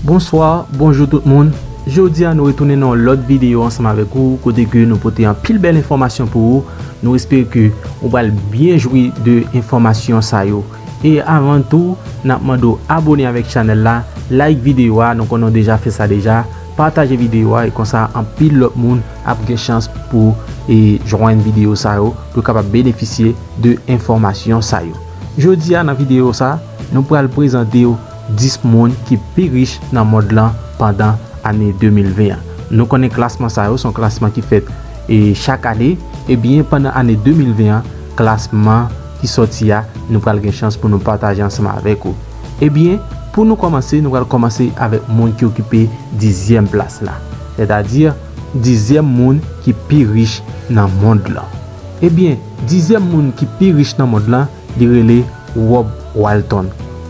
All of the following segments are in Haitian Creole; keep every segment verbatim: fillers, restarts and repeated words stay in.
Bonswa, bonjou tout moun. Jodi a nou retounen nan yon lòt videyo ansanm avèk ou, kote ke nou pote anpil bèl enfòmasyon pou ou. Nou espere ke ou pral byen jwi de enfòmasyon sa yo. E avan tou, n ap mande w abone avèk chanèl la, like videyo a, nou konnen w deja fè sa deja, pataje videyo a, e konsa anpil lòt moun ap gen chans pou e jwenn videyo sa yo, pou yo kapab benefisye de enfòmasyon sa yo. Jodi a nan videyo sa, nou pral prezante w dis moun ki pi rich nan mond lan pandan ane de mil ven an. Nou konnen klasman sa yo se yon klasman ki fèt e chak ane. Ebyen, pandan ane de mil ven an, klasman ki sòti a, nou pral gen chans pou nou pataje ansanm avèk ou. Ebyen, pou nou kòmanse, nou pral kòmanse avèk moun ki okipe dizyèm plas la, sètadi dizyèm moun ki pi rich nan mond lan. Ebyen, dizyèm moun ki pi rich nan mond lan, li rele Rob Walton.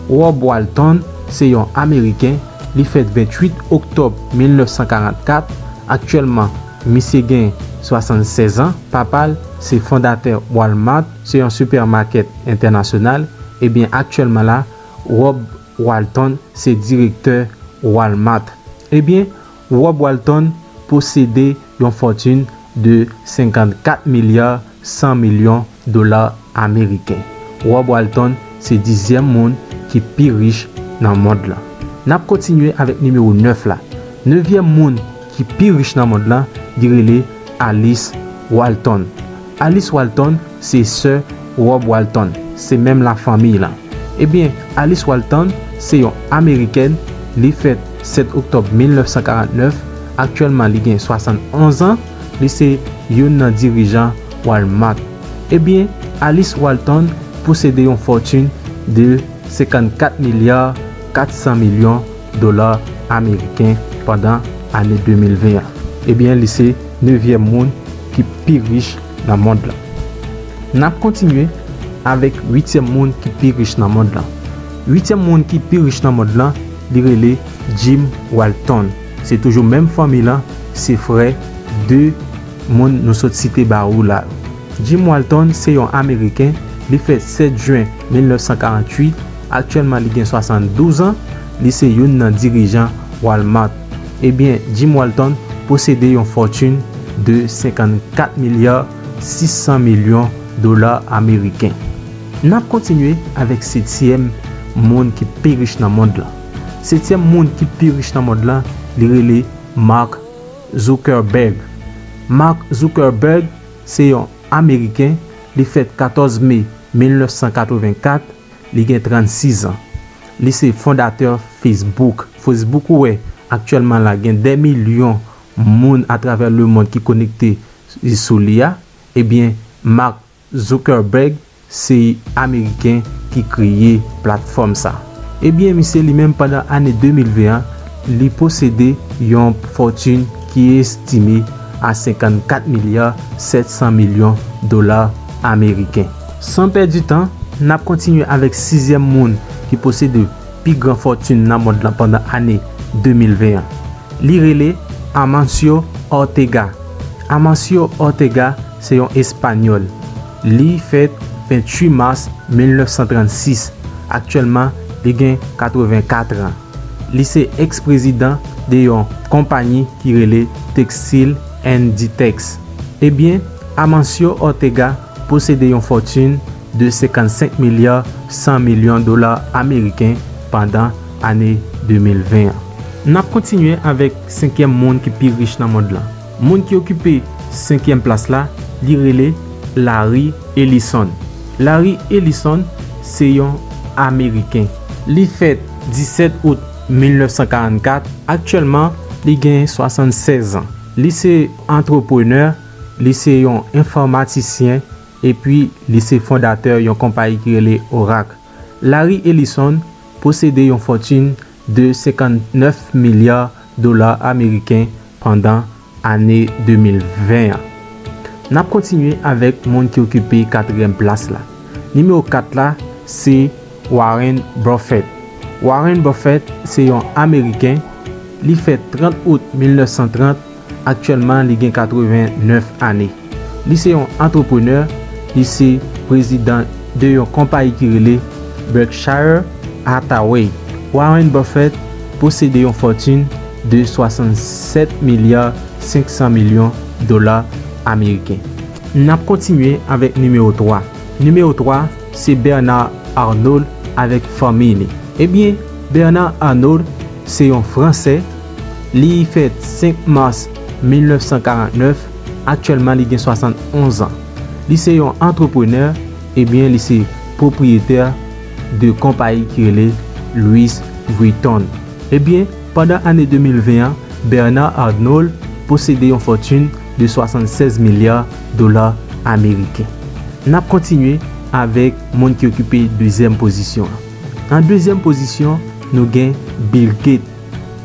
Rob Walton se yon Ameriken, li fèt venntuit oktòb mil nèf san karannkat. Aktyèlman, misye gen swasannsèz an. Papa l se fondatè Walmart, se yon sipèmakèt entènasyonal. Ebyen, aktyèlman la, Rob Walton se direktè Walmart. Ebyen, Rob Walton posede yon fòtin de senkannkat milya san milyon dola ameriken. Rob Walton se dizyèm moun ki pi rich nan mond lan. N ap kontinye avèk nimewo nèf la. Nevyèm moun ki pi rich nan mond lan, li rele Alice Walton. Alice Walton se sè Rob Walton, se menm lafanmi lan. Ebyen, Alice Walton se yon Amerikèn, li fèt sèt oktòb mil nèf san karannèf, aktyèlman li gen swasannonz an, li se youn nan dirijan Walmart. Ebyen, Alice Walton posede yon fòtin de senkannkat milya kat san milyon dola ameriken pandan ane de mil ven an. Ebyen, li se nevyèm moun ki pi rich nan mond lan. N ap kontinye avèk uityèm moun ki pi rich nan mond lan. Uityèm moun ki pi rich nan mond lan, li rele Jim Walton. Se toujou menm fanmi lan, se frè de moun nou sot site ba ou la. Jim Walton se yon Ameriken, li fèt sèt jen mil nèf san karanntuit, aktyèlman li gen swasanndouz an, li se youn nan dirijan Walmart. Ebyen, Jim Walton posede yon fòtin de senkannkat milya sis san milyon dola ameriken. N ap kontinye avèk setyèm moun ki pi rich nan mond lan. Setyèm moun ki pi rich nan mond lan, li rele Mark Zuckerberg. Mark Zuckerberg se yon Ameriken, li fèt katòz me mil nèf san katrevenkat, li gen trannsis an. Li se fondatè Facebook. Facebook ou wè aktyèlman la gen dè milyon moun atravè lemonn ki konekte sou li a. Ebyen, Mark Zuckerberg se Ameriken ki kreye platfòm sa. Ebyen, misye li menm pandan ane de mil ven an, li posede yon fòtin ki estime a senkannkat milya sèt san milyon dola ameriken. San pèdi tan, n ap kontinye avèk sizyèm moun ki posede pi gran fòtin nan mond lan pandan ane de mil ven an. Li rele Amancio Ortega. Amancio Ortega se yon Espanyòl. Li fèt venntuit mas mil nèf san trannsis. Aktyèlman, li gen katrevenkat an. Li se èks-prezidan de yon konpayi ki rele Textil Inditex. Ebyen, Amancio Ortega posede yon fòtin de senkannsenk milya san milyon dola ameriken pandan ane de mil ven an. N ap kontinye avèk senkyèm moun ki pi rich nan mond lan. Moun ki okipe senkyèm plas la, li rele Larry Ellison. Larry Ellison se yon Ameriken. Li fèt disèt out mil nèf san karannkat. Aktyèlman, li gen swasannsèz an. Li se antreprenè, li se yon enfòmatisyen, epi li se fondatè yon konpayi ki rele Oracle. Larry Ellison posede yon fòtin de senkannnèf milya dola ameriken pandan ane de mil ven an. N ap kontinye avèk moun ki okipe katriyèm plas la. Nimewo kat la, se Warren Buffett. Warren Buffett se yon Ameriken. Li fèt trant out mil nèf san trant. Aktyèlman, li gen katrevennèf ane. Li se yon antreprenè. Li se prezidan de yon konpayi ki rele Berkshire Hathaway. Warren Buffett posede yon fòtin de swasannsèt milya senk san milyon dola ameriken. N ap kontinye avèk nimewo twa. Nimewo twa, se Bernard Arnault avèk fanmi li. Ebyen, Bernard Arnault se yon Fransè. Li fèt senk mas mil nèf san karant nèf. Aktyèlman, li gen swasannonz an. Li se yon antreprenè, ebyen, li se pwopriyetè de konpayi ki rele Louis Vuitton. Ebyen, pandan ane de mil ven an, Bernard Arnault posede yon fòtin de swasannsèz milya dola ameriken. N ap kontinye avèk moun ki okipe dezyèm pozisyon an. Nan dezyèm pozisyon, nou gen Bill Gates.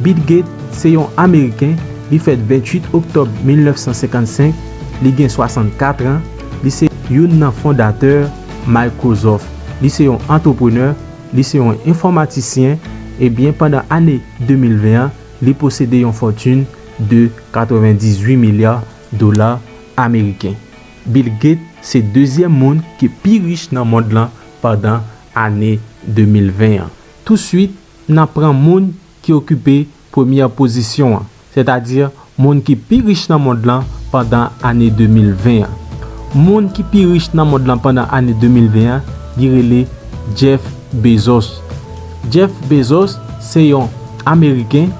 Bill Gates se yon Ameriken, li fèt venntuit oktòb mil nèf san senkannsenk, li gen swasannkat an, li se youn nan fondatè Microsoft. Li se yon antreprenè, li se yon enfòmatisyen, ebyen pandan ane de mil ven an, li posede yon fòtin de katrevendizuit milya dola ameriken. Bill Gates se dezyèm moun ki pi rich nan mond lan pandan ane de mil ven an. Touswit, n ap pran moun ki okipe premyè pozisyon an, sètadi moun ki pi rich nan mond lan pandan ane de mil ven an. Moun ki pi rich nan mond lan pandan ane de mil ven an, li rele Jeff Bezos. Jeff Bezos se yon Ameriken.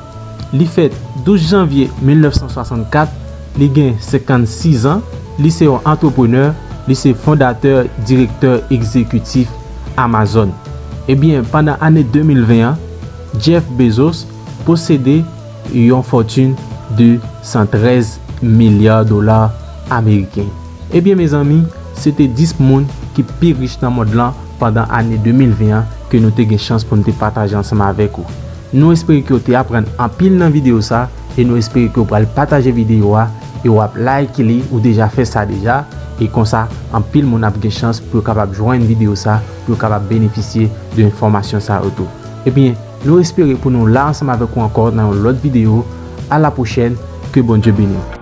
Li fèt douz janvye mil nèf san swasannkat. Li gen senkannsis an. Li se yon antreprenè. Li se fondatè, direktè egzekitif Amazon. Ebyen, pandan ane de mil ven an, Jeff Bezos posede yon fòtin de san trèz milya dola ameriken. Ebyen, mezanmi, se te dis moun ki pi rich nan mond lan pandan ane de mil ven an ke nou te gen chans pou n te pataje ansanm avèk ou. Nou espere ke w te aprann anpil nan videyo sa, e nou espere ke w pral pataje videyo a, e w ap like li, ou deja fè sa deja, e konsa, anpil moun ap gen chans pou yo kapab jwenn videyo sa, pou yo kapab benefisye de enfòmasyon sa yo tou. Ebyen, nou espere pou nou la ansanm avèk ou ankò nan yon lòt videyo. A la pwochèn, ke Bondye beni w.